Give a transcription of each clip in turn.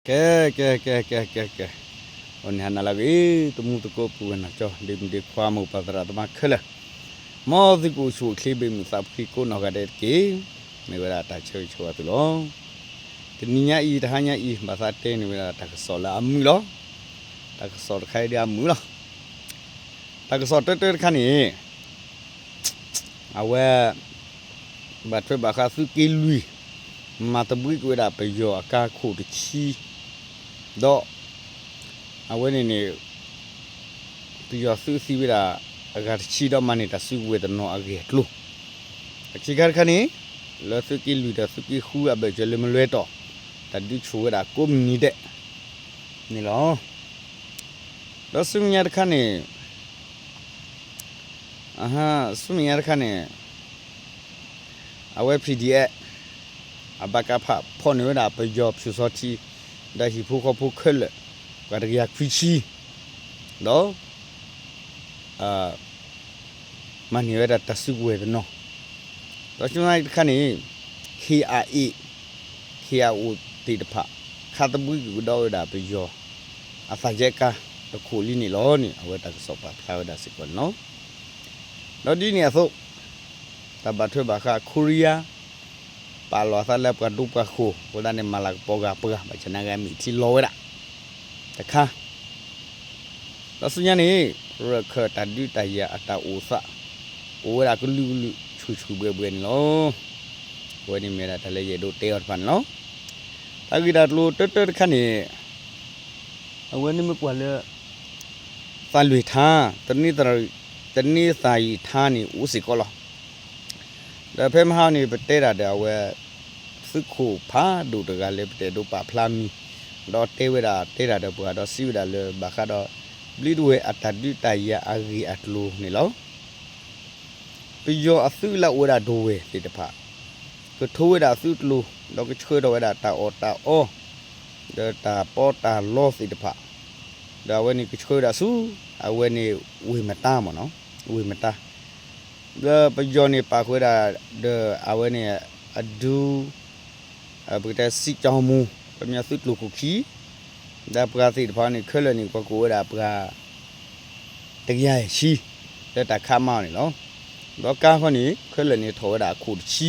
ကဲ ကဲ ကဲ ကဲ ကဲ ကဲ, အိၣ်န့ၣ်ဟါနၤလၢအဂ့ၤ တမူသကိးပုၢ်ဝဲၢ်နီၢ်ကၠီ ဒ့မုၣ်ဒ့ခွါ မိၢ်ပၢ်သရၣ်သမါခဲလၢာ်, မ်သုကအိၣ်ဆူၣ်အိၣ်ချ့ ဘ့ၣ်မုာ်သးဖှံကိးနီၢ်ဂၤဒဲးတက့ၢ်. မ့ၢ်ဝဲဒၣ်တၢ်ဆၢဂ့ၤဆၢဝါသုလီၤ. တနံၤညါအံၤ တဟါညါအံၤ ဘၣ်သးတဲန့ၢ်ဝဲဒၣ်တၢ်ကစီၣ်လၢအမုာ်လီၤ. တၢ်ကစီၣ်တခါအံၤဒ်အမုာ်လီၤ. တၢ်ကစီၣ်တၢတၢတခါန့ၣ် အဝဲ ဘၣ်ထွဲဘၣ်ဃးသုးက့လွံၢ် မၤသဘှံးကွံာ်ဝဲဒၣ်ပယီၤအကါခိၣ်တဆံ, ဒီး အဝဲန့ၣ်န့ၣ် ပယီၤသုးသံဝဲဒၣ်အဂၤတဆံ ဒီးမၤန့ၢ်တၢ်စုကဝဲၤတနီၤအဂ့ၢ်အကျိၤ, အခံခါတခါန့ၣ် လၢသုးက့လွံၢ်ဒီးသုးက့ဃုအဘၢၣ်စၢၤလၢမလွဲတီၤ တၢ်ဒုးဆူၣ်ဝဲဒၣ်ကိးမုၢ်နံၤဒဲးန့ၣ်လီၤ. ဒီးဆူမဲာ်ညါတခါန့ၣ် ဆူမဲာ်ညါတခါန့ၣ် အဝဲ PDF အဘၣ်ကဖး ဖီၣ်န့ၢ်ဝဲဒၣ်ပယီၤဖၠူၣ်စီထံ ဒီးဟံၣ်ဖိဃီဖိခဲလၢာ် ပှၤတကယၤခွံဆံ ဒီး မၤန့ၢ်ဝဲဒၣ်တၢ်စုကဝဲၤတနီၤ, ဒီးဆူမဲာ်ညါတခါန့ၣ် KIA KIO သ့ၣ်တဖၣ် ခးသဘှံးကဒီးဝဲဒၣ်ပယီၤ အသၣ်ယဲၢ်ကါတခိၣ်လံန့ၣ်လီၤန့ၣ် အဝဲတၢ်ကစီၣ်ပာ်ဖျါဝဲဒၣ်စ့ၢ်ကီးန့ၣ်လီၤ. ဒီးဒ်န့ၣ်အသိး တၢ်ဘၣ်ထွဲဘၣ်ဃး Korea ပာ်လီၤအသးလၢပှၤဒိပှၤဃိၤ အဃိသတးန့ၣ် မၤလၤကပီၤဂၤပှၤ ဘၣ်ဆၣ်နာ်က့အမဲာ်ထံလီၤဝဲဒၣ်တခါ ဒီးဆူညါန့ၣ် ရခၢၣ်တၢ်ဒုးတၢ်ယၤအတၢ်အိၣ်သး အိၣ်ဝဲဒၣ်ကလုာ်ကလုာ် ဆူၣ်ဆူၣ်ဘှဲဘှဲန့ၣ်လီၤ. အဝဲန့ၣ်မ့ၢ်ဒၣ်တၢ်လၢယအဲၣ်ဒိးတဲအီၤတဖၣ်န့ၣ်လီၤ. တၢ်ဂ့ၢ်တၢ်ကျိၤတၢတၢတခါန့ၣ် အဝဲန့ၣ်မ့ၢ်ကွၢ်လၢ သးလွံၢ်ထါ တနံၤသးရံၣ်ထါန့ၣ် အိၣ်စ့ၢ်ကီးလီၤ. ဒီးဖဲမဟါန့ၣ် ပတဲတၢ်ဒီးအဝဲ သုးခိၣ်ဖးဒိၣ်တဂၤလၢပတအဲၣ်ဒိးပာ်ဖျါမံၤ ဒီးတဲဝဲဒၣ်တဲတၢ်ဒီးပှၤဒီးစံးဝဲဒၣ်လၢဘၣ်ဃးဒီး ဘျံးဒဝဲၢ်အတၢ်ဒုးတၢ်ယၤအဂ့ၢ်အကျိၤန့ၣ်လီၤ. ပယီၤအသုးလၢအအိၣ်ဝဲဒၣ်ဒဝဲၢ်သ့ၣ်တဖၣ် ကထိဝဲဒၣ်အသုးကျိၤ ဒီးကဆှၢထီၣ်ဝဲဒၣ်တၢ်အီၣ်တၢ်အီ ဒီးတၢ်ပီးတၢ်လီသ့ၣ်တဖၣ် ဒီးအဝဲန့ၣ်ကဆှၢဝဲဒၣ်ဆူ အဝဲန့ၣ်ဝ့ၢ်မတါမ့ၢ်နီၤ ဝ့ၢ်မတါ ဒီးပယီၤန့ၣ်ပာ်ဃုာ်ဝဲဒၣ် ဒီးအဝဲန့ၣ် အဒူ ပကတဲစံကၠီမူ ခီပညီသုးကျိၤခိၣ်ခံ ဒီးပှၤသ့ၣ်တဖၣ်န့ၣ် ခဲလၢာ်န့ၣ် ပှၤကိးဝဲဒၣ်ပှၤ တကယၤဆံ လၢတၢ်ခးမးအီၤန့ၣ်လီၤ. ဒီးကါခီန့ၣ် ခဲလၢာ်န့ၣ် ထီၣ်ဝဲဒၣ်အခိၣ်တဆံ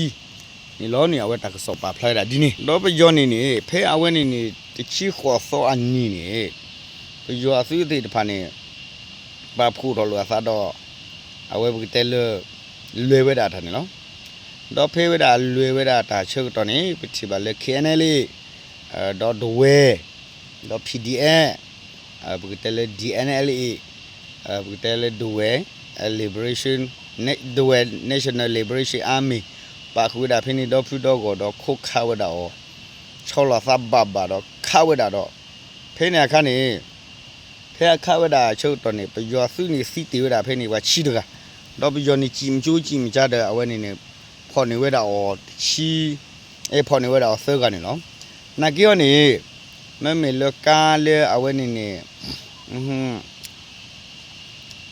န့ၣ်လီၤန့ၣ် အဝဲတၢ်ကစီၣ်ပာ်ဖျါဝဲဒၣ်ဒ်န့ၣ် ဒီးပယီၤန့ၣ်န့ၣ် ဖဲအဝဲန့ၣ်န့ၣ် တဆံဃိးသီအနံၤန့ၣ် ပယီၤအသုးသ့ၣ်တဖၣ်န့ၣ် ပာ်ဖှိၣ်ထီၣ်လိာ်အသးဒီး အဝဲပကတဲလၢ လဲၤဝဲဒၣ်တၢ်န့ၣ်လီၤ. ဒီးဖဲဝဲဒၣ်လဲၤဝဲဒၣ်တၢ်ဆၢကတီၢ်န့ၣ် ပထံၣ်ဘၣ်လၢ K N L A ဒီးဒဝဲၢ် ဒီး P D F ပကတဲလၢ D N L A ပကတဲလၢဒဝဲၢ် Liberation ဒဝဲၢ် National Liberation Army ပာ်ဃုာ်ဝဲဒၣ်ဖဲန့ၣ်ဒီဖုဒီဂီၢ်ဒီးခိးခးဝဲဒၣ်အီၤ ဆီလီၤသးဘၣ်ဘၣ်ဒီးခးဝဲဒၣ်ဒီး ဖဲန့ၣ်အခါန့ၣ် ဖဲအခးဝဲဒၣ်အဆၢကတီၢ်န့ၣ် ပယီၤသုးန့ၣ်သံတ့ၢ်ဝဲဒၣ်ဖဲန့ၣ်ပှၤဆံတဂၤ, ဒီးပယီၤန့ၣ်စံၣ်မကၠိစံၣ်မကၠါဒီး အဝဲန့ၣ်န့ၣ် ဖီၣ်န့ၢ်ဝဲဒၣ်အီၤတဆံ အဲ ဖီၣ်န့ၢ်ဝဲဒၣ်အီၤသၢဂၤန့ၣ်လီၤ. နာ်က့အီၤန့ၣ် မ့မ့ၢ်လၢကါလၢအဝဲန့ၣ်န့ၣ်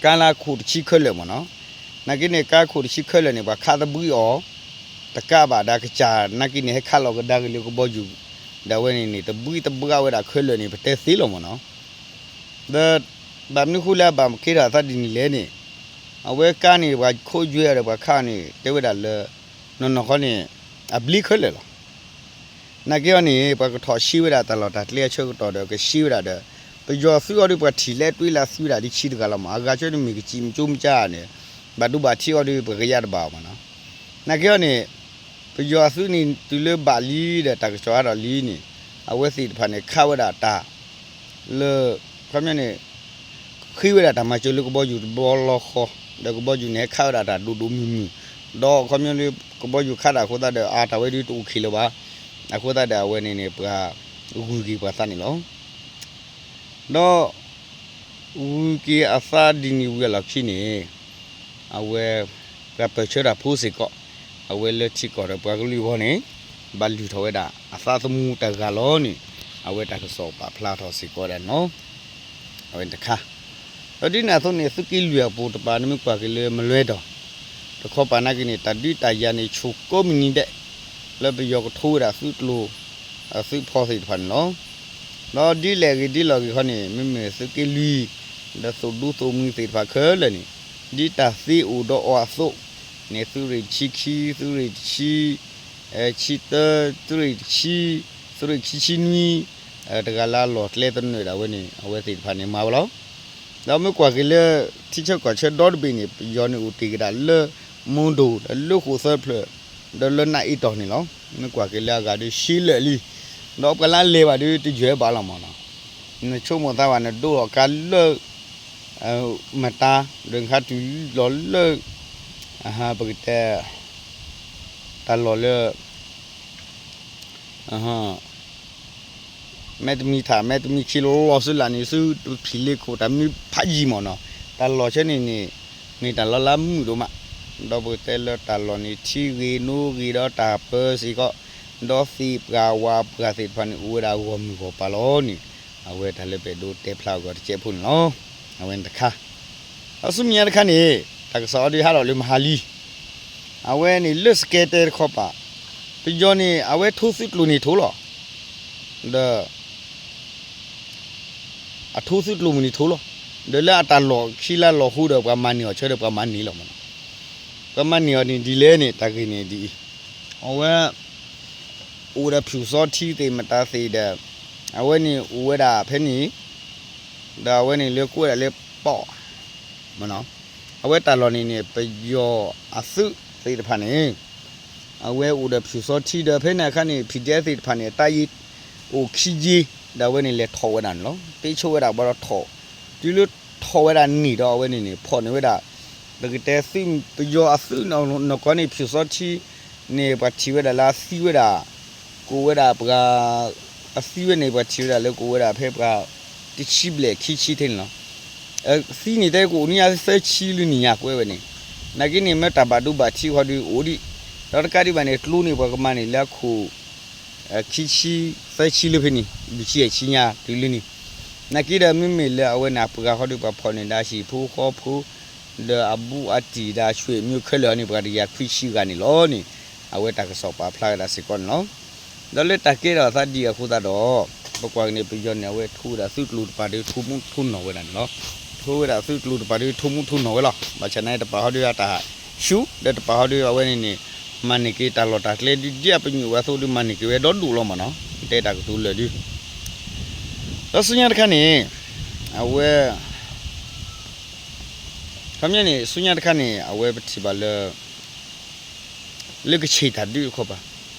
ကါလၢအခိၣ်တဆံခဲလၢာ်မ့ၢ်နီၤ, နာ်က့န့ၣ် ကါခိၣ်တဆံခဲလၢာ်န့ၣ် ပှၤခးသဘှံးအီၤ တကးဘၣ်ဒီးကစၢ်နာ်က့န့ၣ် ဟဲခးလီၤကဒါက့ၤလၢကဘီယူၤ ဒီးအဝဲန့ၣ်န့ၣ် တဘှံးတဘှါဝဲဒၣ်ခဲလၢာ်န့ၣ် ပတဲသ့လီၤမ့ၢ်နီၤ. ဒီး ဘၣ်မနုၤဃိလၢအဘၣ်ကဲထီၣ်အသးဒ်န့ၣ်လဲၣ်န့ၣ်, အဝဲကါန့ၣ် ပှၤခိးယွဲအီၤဒီးပှၤခးန့ၣ် တဲဝဲဒၣ်လၢ နီၢ်နီၢ်ခီန့ၣ် အဘျ့ခဲလၢာ်လီၤ. နာ်က့အီၤန့ၣ် ပှၤကထီၣ်ရှဲဝဲဒၣ်တၢ်လီၢ်တၢ်ကျဲအဆၢကတီၢ်ဒီး ကရှဲဝဲဒၣ်ဒီး ပယီၤသုးအီၤဒီးပှၤထံၣ်လၢတွ့လၢသံဝဲဒၣ်ဒ်ဆံတဂၤလီၤမး, အဂၤဆၢန့ၣ်မ့ၢ်ကစံၣ်မကၠိမကၠါန့ၣ် ဘၣ်ဒိဘၣ်ထံးအီၤဒီးပကယါတဘၣ်မးနီၤ. နာ်က့အီၤန့ၣ် ပယီၤအသုးန့ၣ် တုၤလၢဘၣ်လံဒီးတၢ်ကစီၣ်အါထီၣ်လံန့ၣ် အဝဲသ့ၣ်တဖၣ်န့ၣ် ခးဝဲဒၣ်တၢ် လၢ ခီပညီန့ၣ် ဃ့ဝဲဒၣ်တၢ်မၤစၢၤလၢကဘီယူၤတဘီလီဃီ, ဒီးကဘီယူၤန့ၣ် ဟဲခးဝဲဒၣ်တၢ်ဒိၣ်ဒိၣ်မုၢ်မုၢ်, ဒီးခီပညီလၢကဘီယူၤခးတၢ်အဃိသတးဒီး အါတၢ်ဝဲဒၣ်တအိၣ်ခံလၢၤဘၣ်, အဃိသတးဒီးအဝဲန့ၣ်န့ၣ် ပှၤဂုၤက့ၤပှၤသးန့ၣ်လီၤ. ဒီး ဂုၤက့ၤအသးဒ်န့ၣ်ဝံၤအလီၢ်ခံန့ၣ် အဝဲ ပှၤပၢၢ်ဆၢတၢ်ဖိစ့ၢ်ကီး အဝဲလၢထံကီၢ်ဒီးပှၤကလုာ်အဂီၢ်န့ၣ် ဘၣ်လုၢ်ထီၣ်ဝဲဒၣ်အသးသမူတဂၤလီၤန့ၣ် အဝဲတၢ်ကစီၣ်ပာ်ဖျါထီၣ်စ့ၢ်ကီးဒၣ်န့ၣ်လီၤ. အဝဲတခါ ဒီးဒ်န့ၣ်အသိးန့ၣ် သုးက့လွံၢ်အပူၤတပၤန့ၣ်မ့ၢ်ကွၢ်က့ၤလၢမလွဲတီၤ တခီပၤနာ်က့န့ၣ် တၢ်ဒုးတၢ်ယၤန့ၣ် ဆူၣ်ကိးမုၢ်နံၤဒဲး လၢပယီၤကထိဝဲဒၣ်သုးကျိၤ သုးဖီသ့ၣ်တဖၣ်န့ၣ်လီၤ. ဒီးဒ်လဲၣ်ဂ့ၤဒ်လဲၣ်ဂ့ၤခီန့ၣ် မ့မ့ၢ်သုးက့လွံၢ် ဒီးသုးဒူသုးမုၢ်သ့ၣ်တဖၣ်ခဲလၢာ်န့ၣ် ဒ်တၢ်သ့အိၣ်ဒီးအီၤအသိးန့ၣ် သုးရ့ၣ်တဆံခံ သုးရ့ၣ်တဆံ ဆံတၢ သုးရ့ၣ်တဆံ သုးရ့ၣ်ခံဆံနွံ တဂၤလၢအလီၢ်ကျဲသနၢၣ်ဒၣ်ဝဲန့ၣ် အဝဲသ့ၣ်တဖၣ်န့ၣ်မၤဝဲလီၤ. ဒီးမ့ၢ်ကွၢ်က့ၤလၢ ထံဆၢကီၢ်ဆၢဒီတဘ့ၣ်န့ၣ် ပယီၤန့ၣ်အိၣ်တ့ၢ်ကဒါလၢ မူဒိၣ် ဒီးလၢဃိာ်သၢဖျၢၣ် ဒီးလၢနၢ်အ့တီၢ်န့ၣ်လီၤ. မ့ၢ်ကွၢ်က့ၤလၢအဂၤဒီးရှ့လၢာ်လံ ဒီးပှၤလၢအလဲၤဘၣ်ဒီးတယွဲၢ်ဘၣ်လီၤမၢ်နီၤ. နဆိကမိၣ်သးဘၣ်နဒိလီၤကါလၢ မတၤ ဒီးနခါတုၤလီၤလၢ ပကတဲ တၢ်လီၢ်လၢ မဲတမံၤထး မဲတမံၤခံလီၤစုလၢ်န့ၣ် ဆူတဖံးလ့ခိၣ်တၢ်မနုၤဖးယံာ်မၢ်နီၤ. တၢ်လီၢ်ဆၢန့ၣ်န့ၣ် မ့ၢ်တၢ်လီၢ်လၢမုာ်ဒိၣ်မး, ဒီးပကတဲလၢတၢ်လီၢ်န့ၣ် ထံဂ့ၤနိဂ့ၤဒီးတၢ်ပၢစ့ၢ်ကီး, ဒီးသ့ၣ်ပှၤဝၤပှၤသ့ၣ်တဖၣ်န့ၣ်အိၣ်ဝဲဒၣ်ဂီၢ်မုၢ်ဂီၢ်ပၤလီၤန့ၣ် အဝဲတၢ်လၢပအဲၣ်ဒိးတဲဖျါအဂီၢ်တစဲးဖိန့ၣ်လီၤ. အဝဲန့ၣ်တခါ ဒီးဆူမဲာ်ညါတခါန့ၣ် တၢ်ကစီၣ်အီၤဒုးဟးထီၣ်လၢမဟါလံ အဝဲန့ၣ်လၢစကဲတဲတခီပၤ ပယီၤန့ၣ် အဝဲထိသုးကျိၤန့ၣ်ထိလီၤ. ဒီး အထိသုးကျိၤမုၢ်န့ၣ်ထိလီၤ. ဒီးလၢအတၢ်လီၢ်ခံလၢလီၢ်ဟူဒီးပှၤမၤန့ၢ်အီၤဆၢဒီးပှၤမၤန့ၢ်လီၤမၢ်နီၤ. ပှၤမၤန့ၢ်အီၤန့ၣ်ဒ်လဲၣ်န့ၣ် တၢ်ဂ့ၢ်န့ၣ်ဒ်အံၤ, အဝဲ အိၣ်ဒီးဖၠူၣ်စီထံသ့ၣ်မတၤသ့ၣ်ဒီး အဝဲန့ၣ်အိၣ်ဝဲဒၣ်ဖဲန့ၣ် ဒီးအဝဲန့ၣ်လၢကိးဝဲဒၣ်လၢပီၣ် မၢ်နီၤ. အဝဲတၢ်လီၢ်န့ၣ်န့ၣ် ပယီၤအသုးသ့ၣ်တဖၣ်န့ၣ် အဝဲအိၣ်ဒီးဖၠူၣ်စီထံဒီး ဖဲန့ၣ်အခါန့ၣ် PDF သ့ၣ်တဖၣ်န့ၣ် အတၢ်ယံၤအိၣ်ခံယ့ ဒီးအဝဲန့ၣ်လဲၤထီၣ်ဝဲဒၣ်န့ၣ်လီၤ. ပ့ဆိဝဲဒၣ်ဘၣ်ဒီးထီၣ်, တုၤလၢထီၣ်ဝဲဒၣ်န့ၣ်ဒီးအဝဲန့ၣ်န့ၣ် ဖီၣ်န့ၢ်ဝဲဒၣ် ပကတဲသုး ပယီၤအသုးနီၢ်ကီၢ်န့ၣ် ဖၠူၣ်စီထံန့ၣ် ပှၤထံၣ်ဝဲဒၣ်လၢအသံဝဲဒၣ် ကိးဝဲဒၣ်ပှၤ အသံဝဲန့ၣ် ပှၤထံၣ်ဝဲဒၣ်လၢကိးဝဲဒၣ်ဖဲပှၤ တဆံဘျဲၣ်ခံဆံထဲန့ၣ်လီၤ. သံန့ၣ်တဲကိးနံၣ်ညါသၢဆံလၢနံၣ်ညါကွဲးဝဲန့ၣ်, နာ်က့န့ၣ် မ့ၢ်တၢ်ဘၣ်ဒိဘၣ်ထံးဃီဒုးအိၣ်ဒံး, ဒီးတကးဒံးဘၣ်န့ၣ် ကျိန့ၣ် ပှၤကမၤန့ၢ်လၢအခိၣ် ခံဆံ သၢဆံလၢဖဲန့ၣ် လွံၢ်ဆံယဲၢ်ဆံညါတုၤလၢန့ၣ်, နာ်က့ဒီးမ့မ့ၢ်လၢအဝဲန့ၣ် အပှၤဃီဒုး ပှၤဖီၣ်န့ၢ်ဒၣ်ဟံၣ်ဖိဃီဖိ ဒီးအဘူးအတံၢ်ဒီးအဆွေမျိုးခဲလၢာ်န့ၣ် ပှၤတကယၤခွံဆံဂၤန့ၣ်လီၤန့ၣ် အဝဲတၢ်ကစီၣ်ပာ်ဖျါဝဲဒၣ်စ့ၢ်ကီးန့ၣ်လီၤ. ဒီးလၢတၢ်ကဲထီၣ်အသးဒ်အံၤအဃိသတးဒီး ပကွၢ်က့ၤန့ၣ် ပယီၤန့ၣ် အဝဲထိဝဲဒၣ်သုးကျိၤတပၤဒုး ထိမူးထိနီၢ်ဝဲဒၣ်န့ၣ်လီၤ. ထိဝဲဒၣ်သုးကျိၤတပၤဒုး ထိမူးထိနီၢ်ဝဲလီၤ. ဘၣ်ဆၣ်န့ၣ် တပၤဟီဒုးအတၢ်ဆူၣ် ဒီးတပၤဟီဒုးအဝဲန့ၣ်န့ၣ် မၤန့ၢ်က့ၤတၢ်လီၢ်တၢ်ကျဲဒုး ဒ်အပညိၣ်ဝဲအသိးဒုး မၤန့ၢ်က့ၤဝဲဒီဒူၣ်လီၤမၢ်နီၤ တဲတၢ်ကတိၤလၢာ်ဒုး ဒီးဆူညါတခါန့ၣ် အဝဲ ခီပညီန့ၣ် ဆူညါတခါန့ၣ် အဝဲပထံၣ်ဘၣ်လၢ လၢကဆ့ၣ်တၢ်ဒုးတခီပၤ,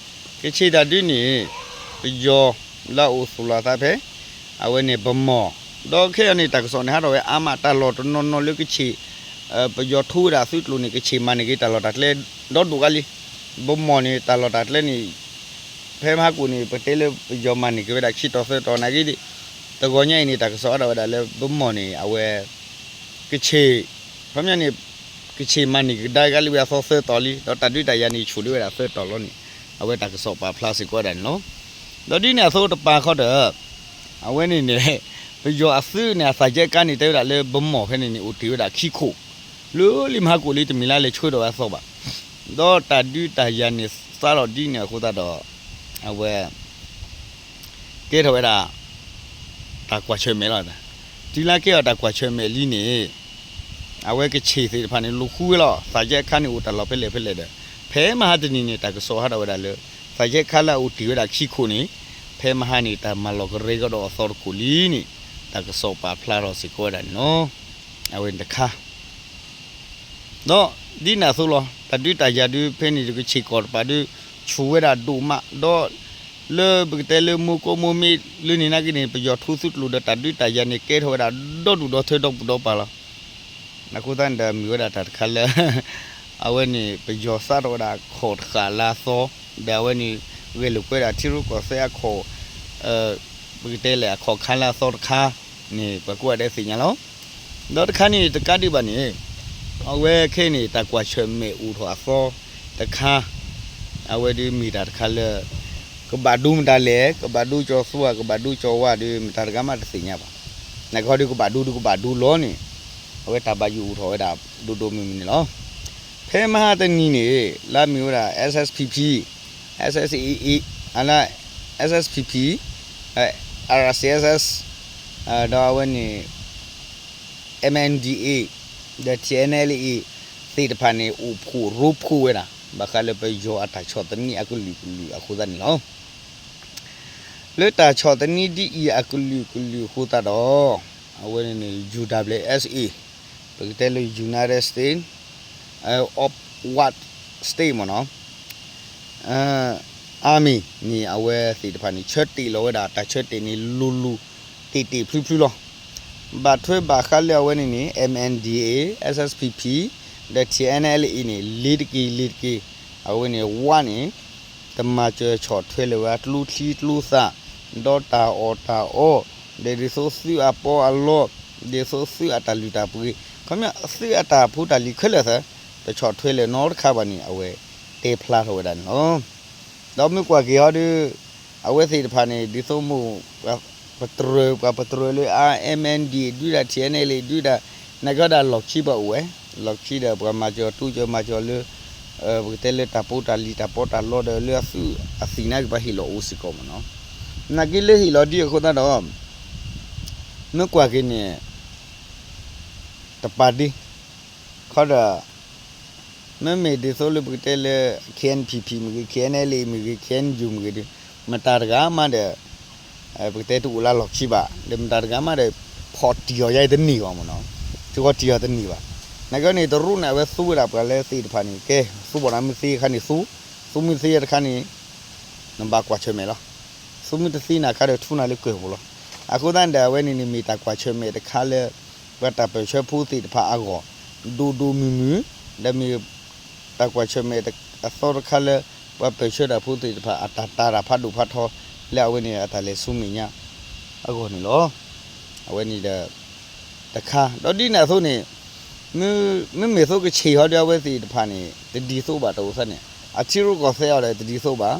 ကဆ့ၣ်တၢ်ဒုးန့ၣ် ပယီၤလၢအအိၣ်သူၣ်လီၤအသးဖဲ အဝဲန့ၣ် ဗန်းမော်, ဒီးခဲအံၤန့ၣ် တၢ်ကစီၣ်န့ၣ် ဟးထီၣ်ဝဲအါမး တၢ်လီၢ်တနီၤနီၤလၢကဆ့ၣ် ပယီၤထိဝဲဒၣ်သုးကျိၤန့ၣ် ကဆ့ၣ်မၤန့ၢ်က့ၤတၢ်လီၢ်တၢ်ကျဲ ဒီဒူၣ်ဂၤလံ. ဗန်းမော်န့ၣ် တၢ်လီၢ်တၢ်ကျဲန့ၣ် ဖဲမဟါကိၣ်န့ၣ် ပတဲလၢပယီၤမၤန့ၢ်က့ၤဝဲဒၣ်ခံတီၤသၢတီၤနာ်က့ တဂီၤညါအံၤန့ၣ် တၢ်ကစီၣ်ဟးထီၣ်ဝဲဒၣ်လၢ ဗန်းမော်န့ၣ် အဝဲ ကဆ့ၣ်, ခီပညီန့ၣ် ကဆ့ၣ်မၤန့ၢ်ကဒါက့ၤလံဝဲအသီသၢတီၤလံ, ဒီးတၢ်ဒုးတၢ်ယၤန့ၣ် ဆူၣ်လံဝဲဒၣ်သၢတီၤလီၤန့ၣ် အဝဲတၢ်ကစီၣ်ပာ်ဖျါစ့ၢ်ကီးဝဲဒၣ်န့ၣ်လီၤ. ဒီးဒ်န့ၣ်အသိးတပၤဃီဒီး အဝဲန့ၣ်န့ၣ် ပယီၤအသုးန့ၣ် အသၣ်ကဲကါန့ၣ် တဲဝဲဒၣ်လၢ ဗန်းမော် ဖဲန့ၣ်န့ၣ် အိၣ်တ့ၢ်ဝဲဒၣ်ခံခိၣ် လၢလံမဟါကိၣ်လံ တမ့ၢ်လၢလဲၤဆှၢထီၣ်ဝဲအသီဘၣ်. ဒီးတၢ်ဒုးတၢ်ယၤန့ၣ် သါလီၤဒ်န့ၣ်အဃိသတးဒီး အဝဲ ကဲထီၣ်ဝဲဒၣ် တၢ်ကွၢ်ဆၢၣ်မဲာ်လီၤ. တုၤလၢကဲထီၣ်တၢ်ကွၢ်ဆၢၣ်မဲာ်လံန့ၣ် အဝဲကဆ့ၣ်သ့ၣ်တဖၣ်န့ၣ် လူၤဃုဝဲလီၤ. သၣ်ကဲခါန့ၣ် အိၣ်တၢ်လီၢ်ဖဲလဲၣ်ဖဲလဲၣ်ဒီး ဖဲမဟါတနံၤန့ၣ် တၢ်ကစီၣ်ဟးထီၣ်ဝဲဒၣ်လၢ သၣ်ကဲခါလၢအအိၣ်တ့ၢ်ဝဲဒၣ်ခံခိၣ်န့ၣ် ဖဲမဟါန့ၣ် တၢ်မၤလီၤကရၢကဒီးအသီတခိၣ်လံန့ၣ် တၢ်ကစီၣ်ပာ်ဖျါထီၣ်စ့ၢ်ကီးဝဲဒၣ်န့ၣ်လီၤ. အဝဲန့ၣ်တခါ ဒီးဒ်န့ၣ်အသိးလီၤ. တၢ်ဒုးတၢ်ယၤဒုး ဖဲန့ၣ်ဒုးကဆ့ၣ်ကီၢ်တပၤဒုး ဆူၣ်ဝဲဒၣ်ဒိၣ်မး ဒီး လၢပကတဲလၢမိၢ်ကိးမိၢ်မ့ၢ်လၢန့ၣ်နာ်က့န့ၣ် ပယီၤထိသုးကျိၤဒီးတၢ်ဒုးတၢ်ယၤန့ၣ် ကဲထီၣ်ဝဲဒၣ်ဒီဒူၣ်ဒီထၢဒီပူၤဒီပၤလီၤ. အဃိသတးန့ၣ်ဒီးမ့ၢ်ဝဲဒၣ်တၢ်တခါလၢ အဝဲန့ၣ် ပယီၤစးထီၣ်ဝဲဒၣ်အခီၣ်တဃာ်လၢအသီ ဒီးအဝဲန့ၣ် ဂဲၤလိာ်ကွဲဒၣ်ထံရူၢ်ကီၢ်သဲးအခီၣ် ပကတဲလဲၣ် အခီၣ်ခါလၢအသီတခါန့ၣ် ပှၤကိးဂၤဒဲးသ့ၣ်ညါလီၤ. ဒီးတခါန့ၣ်တကးဒံးဘၣ်န့ၣ် အဝဲခဲအံၤန့ၣ် တၢ်ကွၢ်ဆၢၣ်မဲာ်အိၣ်ထီၣ်အသီတခါ အဝဲဒုးမ့ၢ်တၢ်တခါလၢ ကဘၣ်ဒိမတၤလဲၣ်, ကဘၣ်ဒိကၠီၤသူဧါ, ကဘၣ်ဒိကၠီၤဝါဒုး မတၤတဂၤမးတသ့ၣ်ညါဘၣ်. နာ်က့ဟီဒုးကဘၣ်ဒိဒုးကဘၣ်ဒိလီၤန့ၣ် အဝဲတၢ်ဘၣ်ယိၣ်အိၣ်ထီၣ်ဝဲဒၣ်ဒိၣ်ဒိၣ်မုၢ်မုၢ်န့ၣ်လီၤ. ဖဲမဟါတနံၤန့ၣ် လၢအမ့ၢ်ဝဲဒၣ် SSPP, SSAA, အလၢ SSPP, အ RCSS ဒီးအဝဲန့ၣ် MNDAA ဒီး TNLA သ့ၣ်တဖၣ်န့ၣ် အိၣ်ဖှိၣ်ရိဖှိၣ်ဝဲဒၣ် ဘၣ်ဃးလၢပယီၤအတၢ်ဆီၣ်သနံးအကလုာ်ကလုာ်အဃိသတးန့ၣ်လီၤ. လၢတၢ်ဆီၣ်သနံးဒ်အံၤအကလုာ်ကလုာ်အဃိသတးဒီး အဝဲန့ၣ်န့ၣ် UWSA ပကတဲလၢ United States of What State မ့ၢ်နီၤ Army န့ၣ် အဝဲသ့ၣ်တဖၣ်န့ၣ် ဆၢတ့ၢ်လီၤဝဲဒၣ် တၢ်ဆၢတ့ၢ်န့ၣ် လိၤလိၤတ့ၢ်တ့ၢ်ဖျုဖျုလီၤ. ဘၣ်ထွဲဘၣ်ဃးလၢအဝဲန့ၣ်န့ၣ် MNDAA SSPP ဒီး TNLA အံၤန့ၣ် လ့ၤတက့ၤလ့ၤတက့ၤ အဝဲန့ၣ် ဝါန့ၣ် တမၤစၢၤဆီၣ်ထွဲလၢၤဝဲ ကျိချံကျိသၣ် ဒီးတၢ်အီၣ်တၢ်အီ ဒီးဒ်သိးသုးအပီအလီ ဒ်သိးသုးအတၢ်လုၢ်တၢ်ပှ့ၤ ခီပညီသုးအတၢ်ဖိတၢ်လံၤခဲလၢာ်သၢ တဆီၣ်ထွဲလၢၤနီတခါဘၣ်န့ၣ် အဝဲတဲဖျါထီၣ်ဝဲဒၣ်န့ၣ်လီၤ. ဒီးမ့ၢ်ကွၢ်က့ၤဟီဒီး အဝဲသ့ၣ်တဖၣ်န့ၣ် ဒ်သိးမိၢ် ပတြၢၤ ပှၤပတြၢၤလၢ MNDAA ဒုးဒၣ် TNLA ဒုးဒၣ် နာ်က့ဒီးလီၢ်ခံပှၤအိၣ်ဝဲ လီၢ်ခံဒီးပှၤမၤစၢၤတူၢ်စၢၤမၤစၢၤလၢ ပကတဲလၢတၢ်ပီးတၢ်လံၤတၢ်ပီးတၢ်လီဒီးလၢအသုးအသံၣ်နာ်က့ပှၤဟ့ၣ်လီၤအိၣ်စ့ၢ်ကီးမ့ၢ်နီၤ. နာ်က့လၢဟ့ၣ်လီၤဒ်အဃိသတးဒီး မ့ၢ်ကွၢ်က့ၤန့ၣ် တပာ်ဒ့ ခီဒီး မ့မ့ၢ်ဒ်သိးလၢပကတဲလၢ KNPP မ့ၢ်ဂ့ၤ KNLA မ့ၢ်ဂ့ၤ KNU မ့ၢ်ဂ့ၤဒီး မတၤတဂၤမးဒီး ပကတဲတအိၣ်လၢလီၢ်ခံဘၣ် ဒီးမတၤတဂၤမးဒီး ဖီၣ်တံၢ်အီၤယါအံၤတန့ၢ်ဘၣ်မ့ၢ်နီၤ. စ့ၢ်ကီးတံၢ်အီၤတန့ၢ်ဘၣ်. နာ်က့န့ၣ် တရူးန့ၣ် အဝဲသူဝဲဒၣ်ပှၤလၢသ့ၣ်တဖၣ်န့ၣ် ကဲ သူဘၣ်နၤမ့ၢ်သ့အခါန့ၣ်သူ, သူမ့ၢ်သ့တခါန့ၣ် နဘၣ်ကွၢ်ဆၢၣ်မဲာ်လီၤ. သူမ့ၢ်တသ့နာ်ခါဒီးထူနၤလၢကၢၢ်ပူၤလီၤ. အဃိသတးန့ၣ်ဒီး အဝဲန့ၣ်န့ၣ်မ့ၢ်တၢ်ကွၢ်ဆၢၣ်မဲာ်တခါလၢ ပှၤတၢ်ပၢၢ်ဆၢဖိသ့ၣ်တဖၣ်အဂီၢ် ဒိၣ်ဒိၣ်မုၢ်မုၢ်, ဒီးမ့ၢ်တၢ်ကွၢ်ဆၢၣ်မဲာ်အသီတခါလၢ ပှၤပၢၢ်ဆၢတၢ်ဖိသ့ၣ်တဖၣ် အတၢ်တာ်တၢ်ဖးဒိၣ်ဖးထီ လၢအဝဲန့ၣ်အတၢ်လဲၤဆူမဲာ်ညါအဂီၢ်န့ၣ်လီၤ. အဝဲန့ၣ်ဒီး တခါ ဒီးဒ်န့ၣ်အသိးန့ၣ် မ့မ့ၢ်သိးကဆ့ၣ်ဟီဒီးအဝဲသ့ၣ်တဖၣ်န့ၣ် တဒ်သိးဘၣ်တအိၣ်သးန့ၣ် အထံရူၢ်ကီၢ်သဲးအီၤဒီးတဒ်သိးဘၣ်.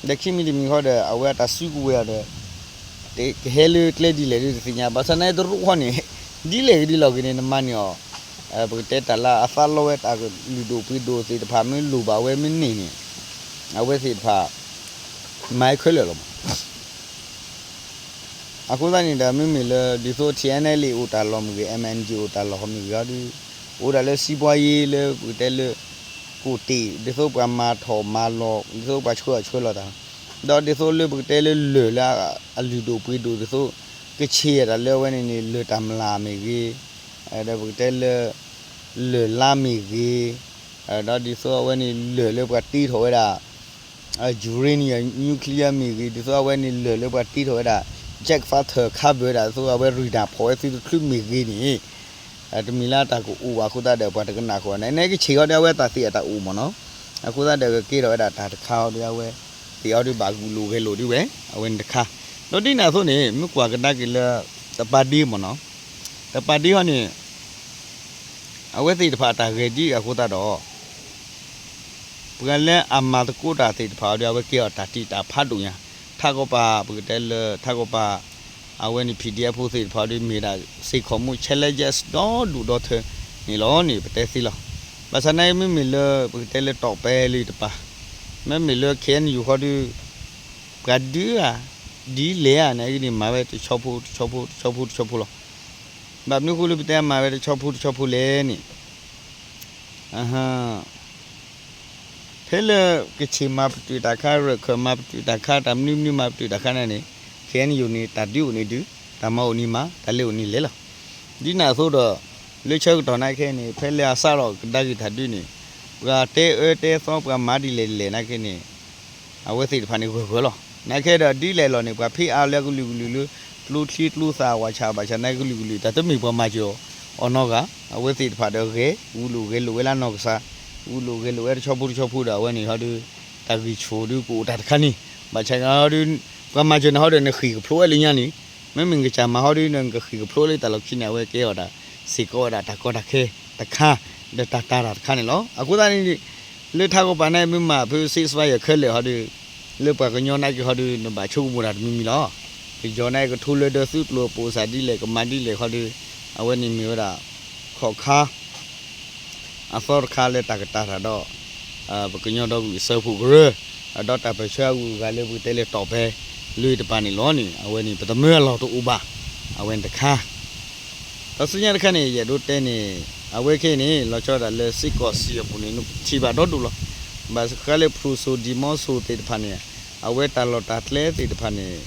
ဒီးခံမံၤတမံၤဃီဒီး အဝဲအတၢ်စုကဝဲၤအီၤဒီး ကဟဲလၢကျဲဒ်လဲၣ်ဒီးတသ့ၣ်ညါ ဘၣ်ဆၣ်နာ်တရူးဃီန့ၣ် ဒ်လဲၣ်ဂ့ၤဒ်လဲၣ်ဂ့ၤန့ၣ် နမၤန့ၢ်အီၤ ပကတဲတၢ်လၢအသးလီဝဲတၢ်လုၢ်ဒိၣ်ပှ့ၤဒိၣ်သ့ၣ်တဖၣ်မ့ၢ်လိၣ်ဘၣ်ဝဲမ့ၢ်န့ၢ်န့ၣ် အဝဲသ့ၣ်တဖၣ် မၤခဲလၢာ်လီၤမး. အဃိသတးန့ၣ်ဒီး မ့မ့ၢ်လၢ ဒ်သိး TNLA အိၣ်တၢ်လီၢ်မ့ၢ်ဂ့ၤ MNDAA အိၣ်တၢ်လီၢ်မ့ၢ်ဂ့ၤဒီး အိၣ်ဒၣ်လၢစံးပှၤယ့လၢပကတဲလၢ ကိၣ်တ့ၢ် ဒ်သိးပှၤမၤထီၣ်မၤလီၤ ဒ်သိးပှၤဆှၢအီၤဆှၢလီၤတၢ် ဒီးဒ်သိးလၢပကတဲလၢလၢၢ်လၢအလုၢ်ဒိၣ်ပှ့ၤဒိၣ် ဒ်သိး ကဆ့ၣ်အတၢ်လၢအဝဲန့ၣ်န့ၣ် လၢၢ်တၢ်မျၢ်မ့ၢ်ဂ့ၤ ဒီးပကတဲလၢ လၢၢ်လါမ့ၢ်ဂ့ၤ ဒီးဒ်သိးအဝဲန့ၣ်လၢၢ်လၢပှၤတ့ထီၣ်ဝဲဒၣ် uranium nuclear မ့ၢ်ဂ့ၤ ဒ်သိးအဝဲန့ၣ်လၢၢ်လၢပှၤတ့ထီၣ်ဝဲဒၣ် jet fighter ခးဘၢဒၣ် ဒ်သိးအဝဲရ့ဒါဖီၣ်ဝဲသုတချုးမ့ၢ်ဂ့ၤန့ၣ် တမ့ၢ်လၢတၢ်ကအိၣ်ဘၣ်အဃိသတးဒီး ပှၤတကနၣ်ဃီန့ၣ် နဲကဆ့ၣ်ဃီဒီးအဝဲတၢ်သ့ၣ်အတၢ်အိၣ်မ့ၢ်နီၤ. အဃိသတးဒီးကကဲထီၣ်ဝဲဒၣ်တၢ်တခါဟီဒီးအဝဲ သ့ၣ်အီၤဒီးဘၣ်ဂုာ်လိာ်ဂဲၤလိာ်ဒ်ဝဲ အဝဲန့ၣ်တခါ ဒီးဒ်န့ၣ်အသိးန့ၣ် မ့ၢ်ကွၢ်ကဒါက့ၤလၢ တပာ်ဒ့မ့ၢ်နီၤ. တပာ်ဒ့ဟီန့ၣ် အဝဲသ့ၣ်တဖၣ်အတၢ်ဂဲၤဒ်အဃိသတးဒီး ပှၤလၢအမၤသကိးတၢ်သ့ၣ်တဖၣ်အီၤဒီး အဝဲကဲအီၤတၢ်တံာ်တာ်ဖးဒိၣ်ညါ ထးကီၢ်ပၤ ပကတဲလၢ ထးကီၢ်ပၤ အဝဲန့ၣ် PDF ဖိသ့ၣ်တဖၣ်အီၤဒီး မ့ၢ်ဒၣ်စ့ၢ်ကီးမူ challenges ဒီဒူၣ်ဒီထၢန့ၣ်လီၤန့ၣ် ပတဲသ့လီၤ. ဘၣ်ဆၣ်နာ်က့မ့မ့ၢ်လၢ ပကတဲလၢတီၢ်ပဲလၢတပၤ မ့မ့ၢ်လၢ KNU ဃီဒီး ပှၤဒုးဧါ ဒ်လဲၣ်ဧါ နာ်က့န့ၣ် မၤဝဲတဆီဖိတဆီဖိတဆီဖိတဆီဖိလီၤ. ဘၣ်မနုၤဃိလၢပတဲမၤဝဲတဆီဖိတဆီဖိလဲၣ်န့ၣ် ဖဲလၢကဆ့ၣ်မၤပတုာ်တၢ်ခါ ရၢၢ်ခၢၣ်မၤပတုာ်တၢ်ခါ တၢ်မနုၤမနုၤမၤပတုာ်တၢ်ခါန့ၣ်န့ၣ် KNU န့ၣ် တၢ်ဒုးအိၣ်န့ၣ်ဒုး တၢ်မၤအိၣ်န့ၣ်မၤ တၢ်လဲၤအိၣ်န့ၣ်လဲၤလီၤ. ဒ်န့ၣ်အသိးဒီး လၢဆၢကတီၢ်နာ်က့န့ၣ် ဖဲလၢအစးထီၣ်ကဒါက့ၤတၢ်ဒုးန့ၣ် ပှၤတဲအၢတဲသီ ပှၤမၤဒ်လဲၣ်ဒ်လဲၣ်နာ်က့န့ၣ် အဝဲသ့ၣ်တဖၣ်န့ၣ်ဂၢၢ်ဂၢၢ်လီၤ. နာ်က့ဒီးဒ်လဲၣ်လီၤန့ၣ် ပှၤဖံးအါလၢအကလုာ်ကလုာ်လၢ ကျိချံကျိသၣ်အဝၤဆၣ်ဘၣ်ဆၣ်နာ်က့ကလုာ်ကလုာ် တၢ်တမ့ၢ်ပှၤမၤစၢၤအီၤနီတဂၤ အဝဲသ့ၣ်တဖၣ်ဒီးဂဲၤ ဂုာ်လိာ်ဂဲၤလိာ်ဝဲလၢနီၢ်ကစၢ် ဂုာ်လိာ်ဂဲၤလိာ်ဝဲတဆီဖိတဆီဖိဒီး အဝဲန့ၣ်ဟီဒီး တၢ်ဂံၢ်ဆူၣ်ဒီးကအိၣ်တၢ်တခါန့ၣ် ဘၣ်ဆၣ်ဟီဒီး ပှၤမၤစၢၤန့ၣ်ဟီဒီး နဃ့ၢ်ကဖျိဝဲလၢညါန့ၣ် မ့မ့ၢ်နကစၢ်မၤဟီဒီး နကဃ့ၢ်ကဖျိလၢတၢ်လီၢ်ခံန့ၣ် အဝဲကဲအီၤဒၣ် စ့ၢ်ကီးဝဲဒၣ်တၢ်ကီတၢ်ခဲတခါ ဒီးတၢ်တာ်တၢ်တခါန့ၣ်လီၤ. အဃိသတးန့ၣ် လၢထးကီၢ်ပၤန့ၣ် မ့ၢ်မၤဖုး ceasefire ခဲလၢာ်ဟီဒီး လၢပှၤကညီနာ်က့ဟီဒီး နဘၣ်ဆိကမိၣ်တၢ်တမံၤမံၤလီၤ. ပယီၤန့ၣ်ကထိလၢဒၢသုးကျိၤပိာ်စၢ်ဒ်လဲၣ် ကမၤဒ်လဲၣ်ဟီဒီး အဝဲန့ၣ်မ့ၢ်ဝဲဒၣ် ခီၣ်ခါ အသီတခါလၢတၢ်ကတာ်တၢ်ဒီး ပကညီဒီကလုာ်စၢဖှိၣ်ကရၢ ဒီးတၢ်ပၢၢ်ဆၢအဂုၤအဂၤလၢပကတဲလၢတီၢ်ပဲ လွံၢ်တပၤန့ၣ်လီၤန့ၣ် အဝဲန့ၣ် ပတမၢအလီၢ်တအိၣ်ဘၣ်. အဝဲန့ၣ်တခါ ဒီးဆူညါတခါန့ၣ် ယအဲၣ်ဒိးတဲန့ၣ် အဝဲခဲအံၤန့ၣ် လီၤဆီဒၣ်တၢ်လၢစ့ၢ်ကီးစံၣ်အပူၤန့ၣ် နကထံၣ်ဘၣ်ဒီဒူၣ်လီၤ. ဘၣ်ဃးလၢဖရူစိၤဒံၣ်မီစိၤသ့ၣ်တဖၣ်န့ၣ် အဝဲတၢ်လီၢ်တၢ်ကျဲသ့ၣ်တဖၣ်န့ၣ်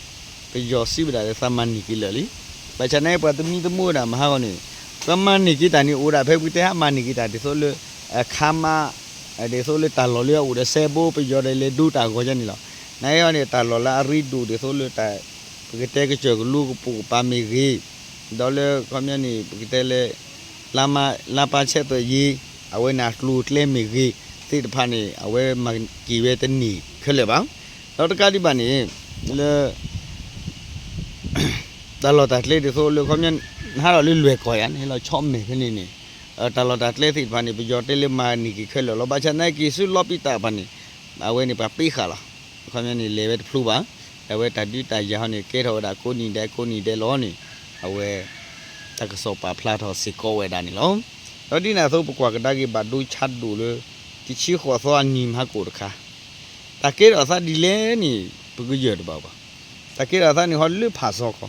ပယီၤစံးဝဲဒၣ်လၢသးမၤန့ၢ်က့ၤလၢာ်လံ. ဘၣ်ဆၣ်န့ၣ် ပှၤတမံၤတမုာ်ဝဲဒၣ်မဟါဂီၤန့ၣ် ပှၤမၤန့ၢ်က့ၤတၢ်န့ၣ် အိၣ်ဒၣ်ဖဲပကတဲဟးမၤန့ၢ်က့ၤတၢ်ဒ်သိးလၢ ခါမး ဒ်သိးလၢတၢ်လီၢ်လၢအအိၣ်ဒီးစဲဘိပယီၤဒီးလဲၤဒိတၢ်အဂီၢ်ယါန့ၣ်လီၤ. နအံၤန့ၣ် တၢ်လီၢ်လၢအရ့ဒိၣ်ဒ်သိးလၢတၢ် ပကတဲကစၢၢ်ကလိကပိာ်ကပၤမ့ၢ်ဂ့ၤ, ဒီးလၢခီပညီန့ၣ် ပကတဲလၢ လါပၢ်ဆဲးသွဲၣ်ယံၤ အဝဲန့ၣ်အကျိၤအကျဲမ့ၢ်ဂ့ၤသ့ၣ်တဖၣ်န့ၣ် အဝဲမၤက့ၤဝဲတန့ၢ်ခဲလၢာ်ဘၣ်. ဒီးတကးဒံးဘၣ်န့ၣ် လၢ တၢ်လီၢ်တၢ်ကျဲဒ်သိးလၢခီပညီ နဟးထီၣ်လၢလွဲၢ်ကီၢ်ယါန့ၣ် ဟဲလီၤဆီမဲာ်ဖဲန့ၣ်န့ၣ် တၢ်လီၢ်တၢ်ကျဲသ့ၣ်တဖၣ်န့ၣ် ပယီၤတဲလၢမၤန့ၢ်က့ၤခဲလၢာ်လီၤ. ဘၣ်ဆၣ်သနာ်က့ ဆူလီပံတၢ်တဖၣ်န့ၣ် အဝဲန့ၣ်ပှၤပ့ဃာ်လီၤ. ခီပညီန့ၣ် လဲၤဝဲတဖျိဘၣ်. ဒီးအဝဲတၢ်ဒုးတၢ်ယၤဟီန့ၣ် ကဲထီၣ်ဝဲဒၣ်ကိးနံၤဒဲးကိးနံၤဒဲးလီၤန့ၣ် အဝဲ တၢ်ကစီၣ်ပာ်ဖျါထီၣ်စ့ၢ်ကီးဝဲဒၣ်န့ၣ်လီၤ. ဒီးဒ်န့ၣ်အသိး ပကွၢ်ကဒါက့ၤဘၣ်ဒိဆါဒိၣ်လၢ တဆံဃိးသီအနံၤမဟါကိၣ်တခါ တၢ်ကဲထီၣ်အသးဒ်လဲၣ်န့ၣ် ပကယၢၢ်တဘၣ်ဘၣ်. တၢ်ကဲထီၣ်အသးန့ၣ်ဟီလၢဖးစီခီ,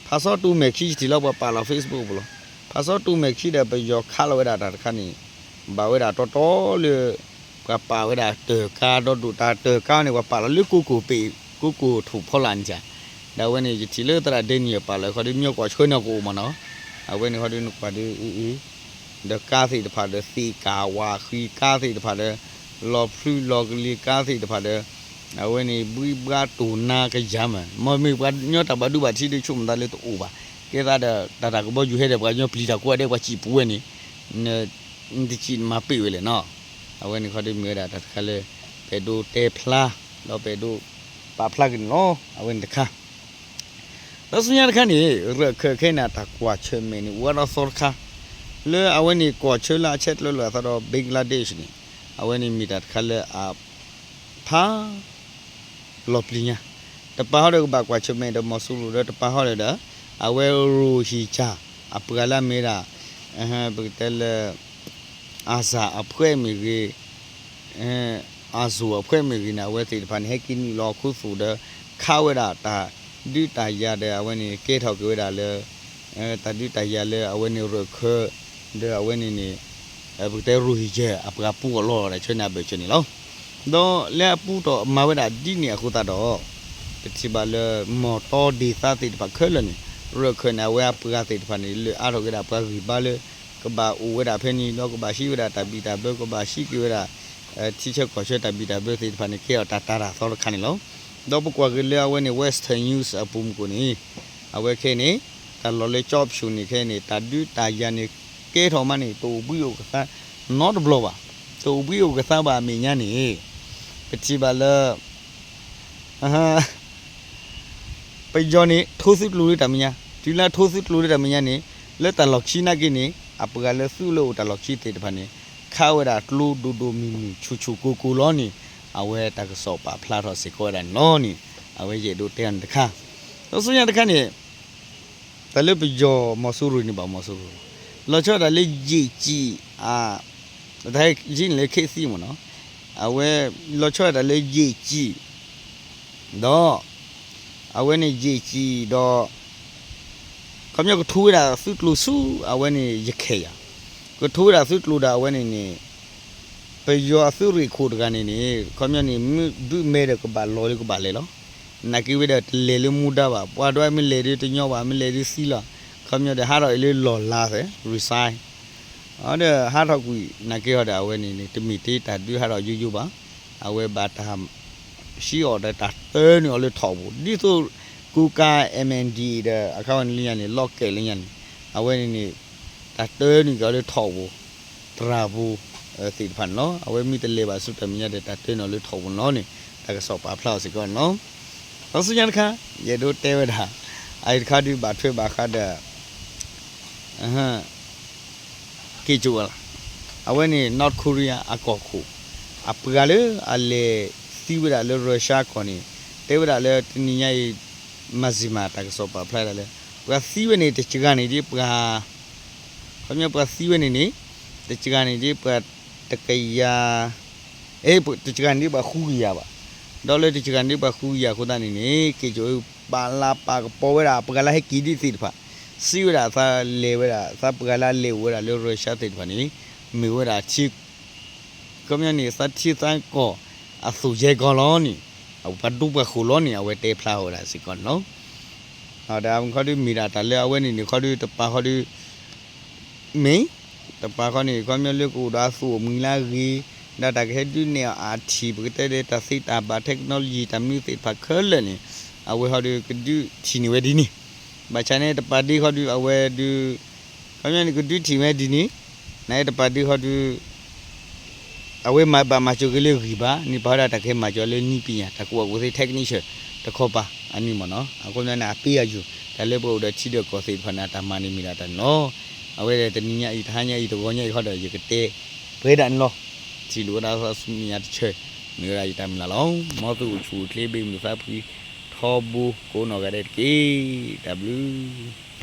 ဖးစီတူၢ်မဲာ်ခံ ယထံၣ်လီၤပှၤပာ်လီၤ Facebook ပူၤလီၤ. ဖးစီတူၢ်မဲာ်ခံဒီး ပယီၤခးလီၤဝဲဒၣ်တၢ်တခါန့ၣ် ဘၣ်ဝဲဒၣ်တီတီလၢ ပှၤပာ်ဝဲဒၣ်တၢၢ်ကါဒီဒိၣ် တၢ်တၢၢ်ကါန့ၣ် ပှၤပာ်လီၤလၢကိကိၣ်ပ့ၣ် ကိကိၣ်ထိၣ်ဖီလာ်န့ၣ်ဧါ. ဒီးအဝဲန့ၣ် ယထံၣ်လၢသရၣ်ဒဲနံၣ်ပာ်လီၤခီဒီး မညီကွၢ်ဆှၢန့ၢ်ကအိၣ်မးနီၤ. အဝဲန့ၣ်ခီဒီးနကွၢ်ဒီး အ့အ့ ဒီးကါသ့ၣ်တဖၣ်ဒီး သ့ၣ်ကၣ်ဝးဃံကါသ့ၣ်တဖၣ်ဒီး လီၤဖျုလီၤကလံၤကါသ့ၣ်တဖၣ်ဒီး အဝဲန့ၣ် ဘှံးဘှါတိၢ်နါကယၤမး မ့မ့ၢ်ပှၤကညီတၢ်ဘၣ်ဒိဘၣ်ထံးဒီး ဆိကမိၣ်သးလၢတအိၣ်ဘၣ်. ကဲသးဒီး တၢ်တၢ်ကဘီယူၤဟဲဒီး ပှၤကညီပျံၤတၢ်ကိးဂၤဒဲး ပှၤစံၣ်ပူၤဝဲန့ၣ် နတစံၣ်နမၤပ့ၢ်ဝဲလဲၣ်နီၤ. အဝဲန့ၣ်ခီဒီးမ့ၢ်ဝဲဒၣ်တၢ်တခါလၢ ပအဲၣ်ဒိးတဲဖျါ ဒီးပအဲၣ်ဒိးပာ်ဖျါက့ၤန့ၣ်လီၤ. အဝဲန့ၣ်တခါ ဒီးဆူညါတခါန့ၣ် ရၢၢ်ခၢၣ်ခဲအံၤန့ၣ် တၢ်ကွၢ်ဆၢၣ်မဲာ်န့ၣ် အိၣ်ဝဲဒီးသီတခါ လၢအဝဲန့ၣ် ကွၢ်ဆၢၣ်လၢအဆဲးကျၢလိာ်အသးဒီး Bangladesh န့ၣ် အဝဲန့ၣ်မ့ၢ်တၢ်တခါလၢအ ဖး လီၤပျံၤညါ, တပၤဟီဒီးကဘၣ်ကွၢ်ဆၢၣ်မဲာ်ဒီးမီၤစိရိၤဒီး တပၤဟီဒီးဒီး အဝဲရိဟင်ဂျာ အပှၤလၢအမ့ၢ်ဒၣ် ပကတဲလၢ အၤစၢ်အဖှဲးမ့ၢ်ဂ့ၤ အၤစိၤအဖှဲးမ့ၢ်ဂ့ၤန့ၣ် အဝဲသ့ၣ်တဖၣ်န့ၣ် ဟဲက့ၤနုာ်လီၤအခိၣ်သူၣ်ဒီး ခးဝဲဒၣ်တၢ်ဒုးတၢ်ယၤဒီး အဝဲန့ၣ်ကဲထီၣ်က့ၤဝဲဒၣ်လၢ တၢ်ဒုးတၢ်ယၤလၢအဝဲန့ၣ်ရၢၢ်ခၢၣ် ဒီးအဝဲန့ၣ်န့ၣ် ပကတဲရိဟင်ဂျာ အပှၤပူအလီၢ်ဒီးဆၢန့ၣ်အဘၢၣ်စၢၤန့ၣ်လီၤ. ဒီးလၢအပူထီၣ်မၤဝဲဒၣ်ဒ်န့ၣ်အဃိသတးဒီး ပထံၣ်ဘၣ်လၢ မီၢ်တီဒ့ၣ်သါသ့ၣ်တဖၣ်ခဲလၢာ်န့ၣ် ရၢၢ်ခၢၣ်န့ၣ် အဝဲအပှၤသ့ၣ်တဖၣ်န့ၣ် လၢအါထီၣ်က့ၤဒၣ်ပှၤဂံၢ်ဘါလၢ ကဘၣ်အိၣ်ဝဲဒၣ်ဖဲန့ၣ် ဒီးကဘၣ်ဟံးဝဲဒၣ်တၢ်ဘံၣ်တၢ်ဘၢ ကဘၣ်ဟံးက့ၤဝဲဒၣ် ထံဆၢကီၢ်ဆၢတၢ်ဘံၣ်တၢ်ဘၢသ့ၣ်တဖၣ်န့ၣ် ကဲထီၣ်တၢ်တၤတၢ်သီတခါန့ၣ်လီၤ. ဒီးပကွၢ်က့ၤလၢအဝဲန့ၣ် Western News အပူၤမူၢ်ကိၣ်န့ၣ် အဝဲခဲအံၤန့ၣ် တၢ်လီၢ်လၢကၠီဖၠိၣ်န့ၣ်ခဲအံၤန့ၣ် တၢ်ဒုးတၢ်ယၤန့ၣ် ကဲထီၣ်မးန့ၣ် တအိၣ်ဘှံးအိၣ်ကသါနီတဘျီဘၣ်. တအိၣ်ဘှံးအိၣ်ကသါဘၣ်အမဲာ်ညါန့ၣ် ပထံၣ်ဘၣ်လၢ ပယီၤန့ၣ် ထိသုကျိၤလၢတၢ်မဲာ်ညါ, တုၤလၢထိသုကျိၤလၢတၢ်မဲာ်ညါန့ၣ် လၢတၢ်လီၢ်ခံနာ်က့န့ၣ် အပှၤလၢသုးလၢအိၣ်တၢ်လီၢ်ခံသ့ၣ်တဖၣ်န့ၣ် ခးဝဲဒၣ်ကျိဒိၣ်ဒိၣ်မုၢ်မုၢ်ဆူၣ်ဆူၣ်ကိၢ်ကိၢ်လီၤန့ၣ် အဝဲတၢ်ကစီၣ်ပာ်ဖျါထီၣ်စ့ၢ်ကီးဝဲဒၣ်န့ၣ်လီၤန့ၣ် အဝဲယအဲၣ်ဒိးတဲအီၤန့ၣ်တခါ, ဒီးဆူညါတခါန့ၣ် တၢ်လၢပယီၤမီၤစိရိၤန့ၣ်ဘၣ်မီၤစိရိၤလီၤ. လီၤဆီဒၣ်တၢ်လၢယ့ၣ်ကံၣ် အ တၢ်ယ့ၣ်န့ၣ်လၢခ့သံမ့ၢ်နီၤ, အဝဲ လီၤဆီဒၣ်တၢ်လၢယ့ၣ်ကံၣ် ဒီး အဝဲန့ၣ်ယ့ၣ်ကံၣ်ဒီး ခီပညီကထိဝဲဒၣ်သုးကျိၤဆူ အဝဲန့ၣ်ယခဲၣ်ယၤ, ကထိဝဲဒၣ်သုးကျိၤဒီးအဝဲန့ၣ်န့ၣ် ပယီၤအသုးရ့ၣ်ခိၣ်တဂၤန့ၣ်န့ၣ် ခီပညီန့ၣ် မ့ၢ်ဒုးမဲဒီးကဘၣ်လီၤလၢကဘၣ်လဲၤလီၤ. နာ်က့ဝဲဒီးတလဲၤလၢမူဒါဘၣ်, ပှၤဒွးမ့ၢ်လဲၤဒုးတညီဘၣ်, မ့ၢ်လဲၤဒုးသံလီၤ. ခီပညီဒီးဟးထီၣ်အံၤလၢလီၢ်လါသဲး resign အဒီးဟးထီၣ်ကွံာ် နာ်က့ဟီဒီးအဝဲန့ၣ်န့ၣ် တမ့ၢ်တ့တၢ်ဒုးဟးထီၣ်ယိယိဘၣ်. အဝဲဘၣ်တၢ် ဟံးအီၤဒီးတၢ်တၢနုာ်အီၤလၢထိးပူၤ ဒ်သိး ကူကၤ MNDAA ဒီးအခါဝဲန့ၣ်လၢညါန့ၣ် လီၢ်ကဲၣ်လၢညါန့ၣ် အဝဲန့ၣ်န့ၣ် တၢ်တၢနုာ်က့ၤအီၤလၢထိးပူၤ တြၢ်ပူၤ သ့ၣ်တဖၣ်န့ၣ်လီၤ. အဝဲမ့ၢ်တလဲၤဘၣ်ဆူတၢ်မဲာ်ညါဒီး တၢ်တၢနုာ်အီၤလၢထိးပူၤန့ၣ်လီၤန့ၣ် တၢ်ကစီၣ်ပာ်ဖျါအီၤစ့ၢ်ကီးန့ၣ်လီၤ. ဒီးဆူညါတခါ ယအဲၣ်ဒိးတဲဝဲဒၣ် အအံၤတခါဒုးဘၣ်ထွဲဘၣ်ဃးဒီး က့ၤကၠိဝဲလီၤ. အဝဲန့ၣ် North Korea အကီၢ်ခိၣ် အပှၤလၢအလဲၤသံဝဲဒၣ်လၢ Russia ကီၢ်န့ၣ် တဲဝဲဒၣ်လၢတနံၤညါအံၤ မၤစ့ၢ်မၤတၢ်ကစီၣ်ပာ်ဖျါဒၣ်လၢ ပှၤသံဝဲန့ၣ် တစှၤန့ၣ်ဒ်ပှၤ ခီပညီပှၤသံဝဲန့ၣ်န့ၣ် တစှၤန့ၣ်ဒ်ပှၤတကယၤ တစှၤန့ၣ်ဒ်ပှၤဃုကယၤဘၣ်. ဒီးလၢတကဂၤန့ၣ်ပှၤဃုကယၤအဃိသတးန့ၣ်န့ၣ် က့ၤကၠိပာ်လၤပာ်ကပီၤဝဲဒၣ် ပှၤလၢဟဲက့ၤဒ်သ့ၣ်တဖၣ်, စံးဝဲဒၣ်သးလဲၤဝဲဒၣ် သးပှၤလၢလဲၤအိၣ်ဝဲဒၣ်လၢ Russia သ့ၣ်တဖၣ်န့ၣ် မ့ၢ်ဝဲဒၣ်ထံ ခီပညီန့ၣ် သးထံသးကီၢ်အသိးယဲၢ်ကီၢ်လီၤန့ၣ်, အပှၤဒူပှၤဃိၤလီၤန့ၣ် အဝဲတဲဖျါဝဲဒၣ်စ့ၢ်ကီးန့ၣ်လီၤ. ဒီးအဝဲခီဒုးမ့ၢ်ဒၣ်တၢ်လၢအဝဲန့ၣ်န့ၣ် ခီဒုးတပာ်ခီဒုး မ့ၢ် တပာ်ခီန့ၣ် ခီပညီလၢကအိၣ်ဒီးအသူၣ်အိၣ်မံၤလၢအဂ့ၤ, ဒီးတၢ်ကဟဲဒုးနဲၣ်အီၤအထံၣ် ပကတဲလၢတၢ်သ့တၢ်ဘၣ် technology တၢ်မနုၤသ့ၣ်တဖၣ်ခဲလၢာ်န့ၣ် အဝဲခီဒုးကဒုးထံၣ်န့ၢ်ဝဲဒ်န့ၣ်, ဘၣ်ဆၣ်န့ၣ်တပာ်ဒ့ခီဒုးအဝဲဒုး ခီပညီန့ၣ် ကဒုးထံၣ်ဝဲဒ်န့ၣ်, နာ်တပာ်ဒ့ခီဒုး အဝဲမၤဘၣ်မၤစၢၤက့ၤလၢဂံၢ်ဘါန့ၣ် ပာ်ဝဲဒၣ်တၢ်ကဟဲမၤစၢၤလၢနည်းပညာ တၢ်ကူၣ်ဘၣ်ကူၣ်သ့ technician တခီပၤအနံၣ်မ့ၢ်နီၤ, အဃိန့ၣ် အပ့ၢ်အယိာ် တၢ်လၢပှၤအိၣ်ဒီးထံဒီးကီၢ်သ့ၣ်တဖၣ်န့ၣ် အတၢ်မၤန့ၣ်မ့ၢ်ဒၣ်တၢ်န့ၣ်လီၤ. အဝဲဒၣ်တနံၤညါအံၤ တဟါညါအံၤ တဂီၤညါအံၤခီဒီး ယကတဲပှဲၤဒၣ်န့ၣ်လီၤ. ထံၣ်လိာ်ဝဲဒၣ်သးဆူမဲာ်ညါတဆၢ မ့ၢ်ဝဲဒၣ်ယတၢ်မုၢ်လၢ်လီၤ. မ်သုအိၣ်ဆူၣ်အိၣ်ချ့ ဘၣ်မုာ်သးဖှံထီဘိ ကိးနီၢ်ဂၤဒဲးတက့ၢ်. တၢ်ဘျုး